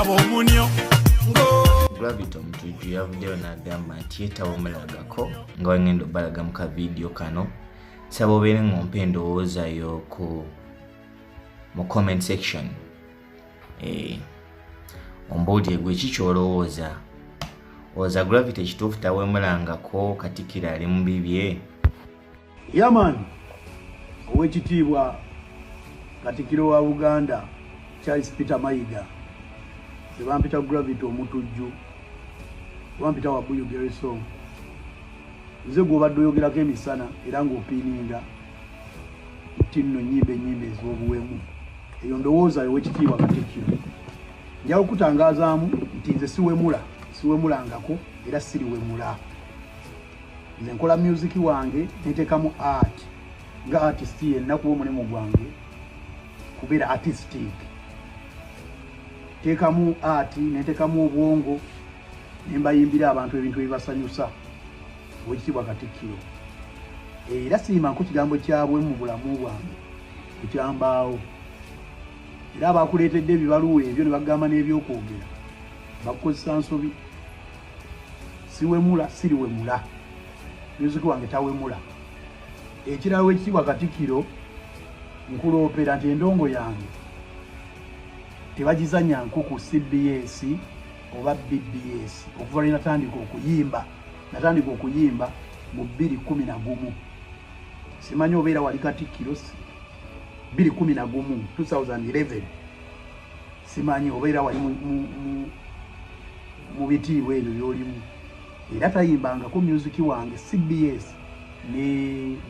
Ab'omunyo. Gravity Omutujju yavuddeyo n'agamba nti yeetawemulangako nga wengenda obalaga mu kavidiyo kano. Saba obeere ng'ompa endowooza yo ku mu comment section, ombuulire gwe ki ky'olowooza. Olowooza Gravity ekituufu tawemulangako, Katikkiro ali mu bibye? Yaman, owekitiibwa Katikkiro wa Buganda Charles Peter Mayiga, zebampita Gravity Omutujju, bampita Wabuyu Gereson. Nze gwobadde oyogerako emisana era ng'opiininga nti nno nnyimba ennyimba ez'obuwemu. Eyo ndowooza owekitiibwa Katikkiro. Njawo kutangazaamu nti nze siwemula, siwemulangako era siriwemula. Nze nkola music wange neteekamu art nga artist yenna, kuba omulimu gwange kubeera artistic. Teekamu art, neteekamu obwongo, nembayimbira abantu ebintu ebibasanyusa. Owekitiibwa Katikkiro, era siimanko kigambo kyabwe mu bulamu bwange ekyambaawo, era abakuleetedde ebibaluwa ebyo ne bagamba n'ebyokwogera bakukozesa nsobi. Siwemula, siriwemula, music wange tawemula. Ekirala, wekitiibwa Katikkiro, nkuloopera nti endongo yange tebagizanya nkuku CBS oba BBS. Okuva lwe natandika okuyimba, natandika okuyimba mu 2011, simanyi obeera wali Katikkiro, 2011, 2011, simanyi obeera wali mu bitiibwa ebyo byolimu, era tayimbangako music wange CBS ne